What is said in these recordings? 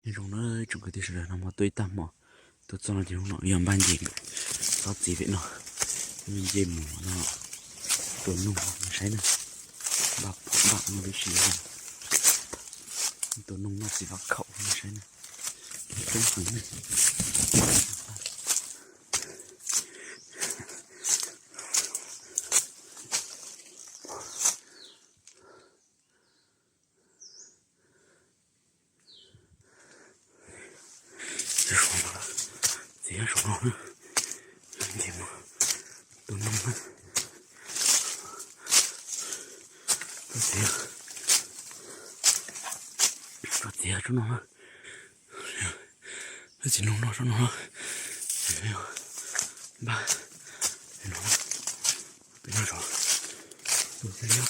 Nyob zoo na tsoom kwv tij sawv daws, no mas tuaj ib tag hmo, tuaj txog no ces hnub no yog npaj nce tsob txiv pem no, nce mus no tua noog saib na, npaj phom npaj no tib si, tua noog noj txiv vaj khaum no saib na, coob heev na. Txiv saum no, tus noog na, txiv, txiv tsob no, txiv noog no tsob no, npaj, pem no zov, tus txiv no.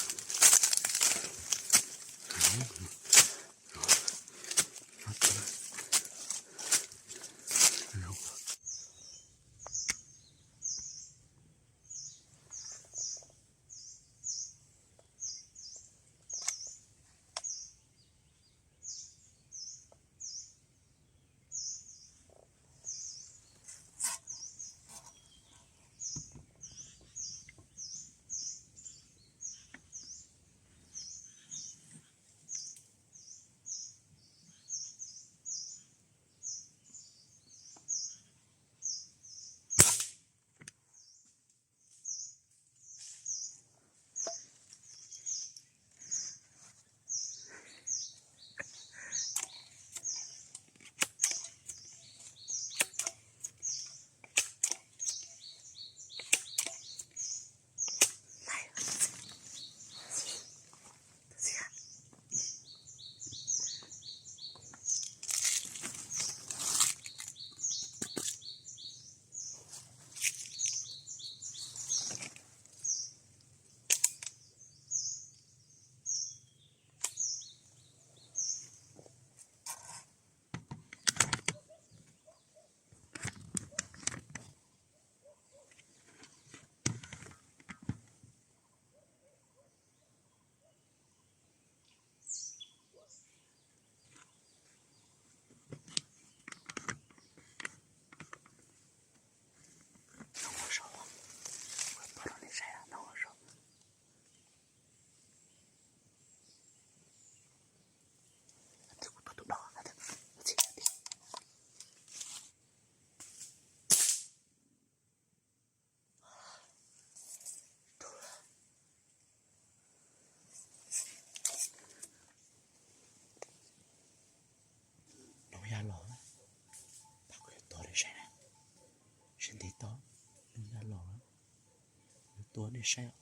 Noog ya los, pab kuv yuav tua nej saib na, sab ntiv toj, noog ya los, yuav tua nej saib.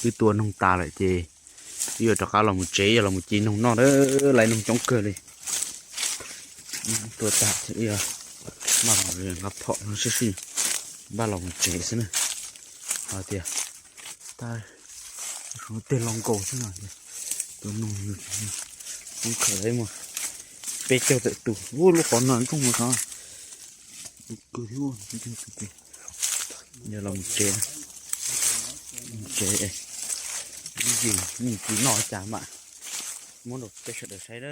Wb tua noog tas lawm ces wb yuav rov qab los mus tsev, yog los mus ci noog noj, lawv noog coob kawg li. Tua tas ces wb yuav npaj los nqa phom no sib sib npaj los mus tsev xwb na. Hos tias tab tej los nkaus xwb no, tua noog coob kawg li, muaj peb caug tawm tus. Ub, lub qhov no nroog mas, yog los mus tsev, mus tsev, ib yim mus ci noj cas mam muab rau peb sawv daws saib na.